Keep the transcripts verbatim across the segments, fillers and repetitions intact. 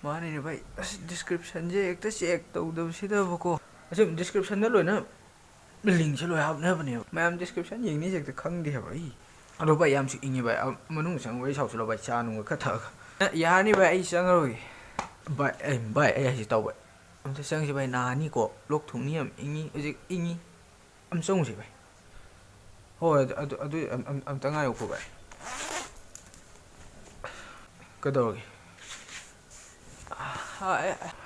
ꯃꯥꯅꯤꯅꯦ ꯚꯥꯏ, ꯑꯁ, ꯗꯤꯁꯀ꯭ꯔꯤꯞꯁꯟꯁꯦ ꯍꯦꯛꯇ ꯆꯦꯛ ꯇꯧꯗꯕꯁꯤꯗꯕꯀꯣ꯫ ꯑꯁꯨꯝ ꯗꯤꯁꯀ꯭ꯔꯤꯞꯁꯟꯗ ꯂꯣꯏꯅ ꯂꯤꯡꯁꯦ ꯂꯣꯏ ꯍꯥꯞꯅꯕꯅꯦꯕ꯫ ꯃꯌꯥꯝ ꯗꯤꯁꯀ꯭ꯔꯤꯞꯁꯟ ꯌꯦꯡꯅꯤꯁꯦ ꯍꯦꯛꯇ ꯈꯪꯗꯦ ꯍꯥꯏꯕ ꯑꯩ꯫ ꯑꯗꯣ ꯚꯥꯏ, ꯌꯥꯝꯁꯨ ꯏꯪꯉꯤ ꯚꯥꯏ꯫ ꯑ, ꯃꯅꯨꯡ ꯆꯪꯉꯒ ꯋꯥꯔꯤ ꯁꯥꯎꯁꯤꯂꯣ ꯚꯥꯏ, ꯆꯥ ꯅꯨꯡꯒ ꯈꯔ ꯊꯛꯑꯒ꯫ ꯑ, ꯌꯥꯔꯅꯤ ꯚꯥꯏ, ꯑꯩ ꯆꯪꯉꯔꯣꯏꯒꯦ꯫ ꯚꯥꯏ, ꯑꯩ, ꯚꯥꯏ, ꯑꯩ ꯍꯥꯏꯁꯤ ꯇꯧ ꯚꯥꯏ꯫ ꯑꯝꯇ ꯆꯪꯁꯤ ꯚꯥꯏ, ꯅꯥꯅꯤꯀꯣ꯫ ꯂꯣꯛ ꯊꯨꯡꯅꯤ, ꯌꯥꯝ ꯏꯪꯉꯤ, ꯍꯧꯖꯤꯛ ꯏꯪꯉꯤ꯫ ꯑꯝ ꯆꯪꯉꯨꯁꯤ ꯚꯥꯏ꯫ ꯍꯣꯏ, ꯑꯗꯨ, ꯑꯗꯨ, ꯑꯗꯨ ꯑꯝ-, ꯑꯝ-, ꯑꯝꯇ ꯉꯥꯏꯌꯨꯀꯣ ꯚꯥꯏ꯫ ꯀꯩꯗꯧꯔꯒꯦ?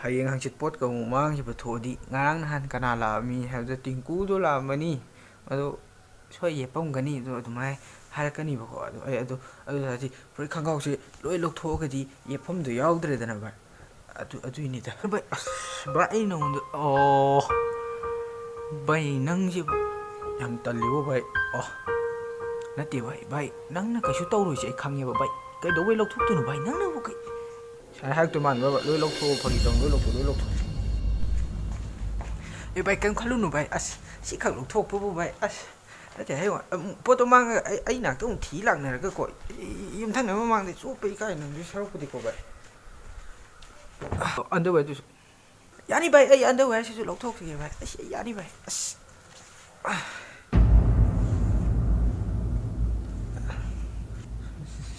ꯍꯌꯦꯡ ꯍꯪꯆꯤꯠ ꯄꯣꯠꯀ ꯑꯃꯨꯛ ꯃꯥꯡꯈꯤꯕ ꯊꯣꯛꯑꯗꯤ, ꯉꯔꯥꯡ ꯅꯍꯥꯟ ꯀꯅꯥ ꯂꯥꯛꯑꯝꯃꯤ ꯍꯥꯏꯕꯗ ꯇꯤꯡꯀꯨꯗꯣ ꯂꯥꯛꯑꯝꯃꯅꯤ, ꯑꯗꯣ ꯁꯣꯏ ꯌꯦꯞꯄꯝꯒꯅꯤ, ꯑꯗꯣ ꯑꯗꯨꯃꯥꯏꯅ ꯍꯥꯏꯔꯛꯀꯅꯤꯕꯀꯣ꯫ ꯑꯗꯣ ꯑꯩ ꯑꯗꯣ, ꯑꯗꯨ ꯇꯥꯔꯗꯤ ꯐꯨꯔꯤꯠ ꯈꯣꯡꯒ꯭ꯔꯥꯎꯁꯦ ꯂꯣꯏ ꯂꯧꯊꯣꯛꯑꯒꯗꯤ ꯌꯦꯞꯐꯝꯗꯣ ꯌꯥꯎꯗ꯭ꯔꯦꯗꯅ ꯚꯥꯏ꯫ ꯑꯗꯨ, ꯑꯗꯨꯏꯅꯤꯗ꯫ ꯚꯥꯏ, ꯑꯁ, ꯚꯥꯏ, ꯑꯩ ꯅꯉꯣꯟꯗ, ꯑꯣ, ꯚꯥꯏ, ꯅꯪꯁꯦ ꯌꯥꯝ ꯇꯜꯂꯤꯕꯣ, ꯚꯥꯏ꯫ ꯑꯣ, ꯅꯠꯇꯦ, ꯚꯥꯏ, ꯚꯥꯏ, ꯅꯪꯅ ꯀꯩꯁꯨ ꯇꯧꯔꯣꯏꯁꯦ ꯑꯩ ꯈꯪꯉꯦꯕ, ꯚꯥꯏ꯫ ꯀꯩꯗꯧꯕꯩ ꯂꯧꯊꯣꯛꯇꯣꯏꯅꯣ, ꯚꯥꯏ? ꯅꯪꯅꯕꯨ ꯀꯩ, ꯁꯨꯃꯥꯏꯅ ꯍꯥꯏꯔꯛꯇꯣꯏ ꯃꯥꯟꯕ꯭ꯔꯕ? ꯂꯣꯏ ꯂꯧꯊꯣꯛꯑꯣ, ꯐꯥꯒꯤ ꯇꯧꯅꯤ, ꯂꯣꯏ ꯂꯧꯊꯣꯛꯑꯣ, ꯂꯣꯏ ꯂꯧꯊꯣꯛꯑꯣ꯫ ꯑꯦ, ꯚꯥꯏ, ꯀꯩꯝ ꯈꯜꯂꯨꯅꯨ, ꯚꯥꯏ꯫ ꯑꯁ, ꯁꯤꯈꯛ ꯂꯧꯊꯣꯛꯄꯕꯨ, ꯚꯥꯏ, ꯑꯁ, ꯅꯠꯇꯦ, ꯍꯌꯦꯡ ꯑꯃꯨꯛ ꯄꯣꯠꯇꯣ ꯃꯥꯡꯉꯒ ꯑꯩ, ꯑꯩ ꯅꯥꯛꯇ ꯑꯃꯨꯛ ꯊꯤ ꯂꯥꯛꯅꯔꯒꯀꯣ, ꯌꯨꯝꯊꯪꯅꯕ ꯃꯃꯥꯡꯗ ꯆꯣꯞꯄ ꯏꯀꯥꯏ ꯅꯪꯗꯣꯏ ꯁꯔꯨꯛꯄꯨꯗꯤꯀꯣ, ꯚꯥꯏ꯫ ꯑꯟꯗꯔꯋꯦꯌꯔꯗꯨꯁꯨ꯫ ꯌꯥꯅꯤ, ꯚꯥꯏ, ꯑꯩ ꯑꯟꯗꯔꯋꯦꯌꯔꯁꯤꯁꯨ ꯂꯧꯊꯣꯛꯈꯤꯒꯦ, ꯚꯥꯏ꯫ ꯑꯁ, ꯑꯩ ꯌꯥꯅꯤ, ꯚꯥꯏ꯫ ꯑꯁ꯫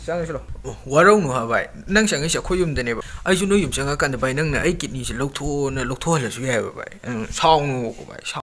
ꯆꯪꯉꯁꯤꯔꯣ? ꯑꯣ, ꯋꯥꯔꯧꯅꯨ ꯍꯥ, ꯚꯥꯏ꯫ ꯅꯪ ꯆꯪꯉꯤꯁꯦ ꯑꯩꯈꯣꯏ ꯌꯨꯝꯗꯅꯦꯕ꯫ ꯑꯩꯁꯨ ꯅꯣꯏ ꯌꯨꯝ ꯆꯪꯉꯀꯥꯟꯗ, ꯚꯥꯏ, ꯅꯪꯅ ꯑꯩ ꯀꯤꯠꯅꯤꯁꯦ ꯂꯧꯊꯣꯛꯑꯣꯅ ꯂꯧꯊꯣꯛꯍꯜꯂꯁꯨ ꯌꯥꯏꯑꯕ, ꯚꯥꯏ꯫ ꯎꯝ, ꯁꯥꯎꯅꯨꯀꯣ, ꯚꯥꯏ, ꯁꯥꯎ-,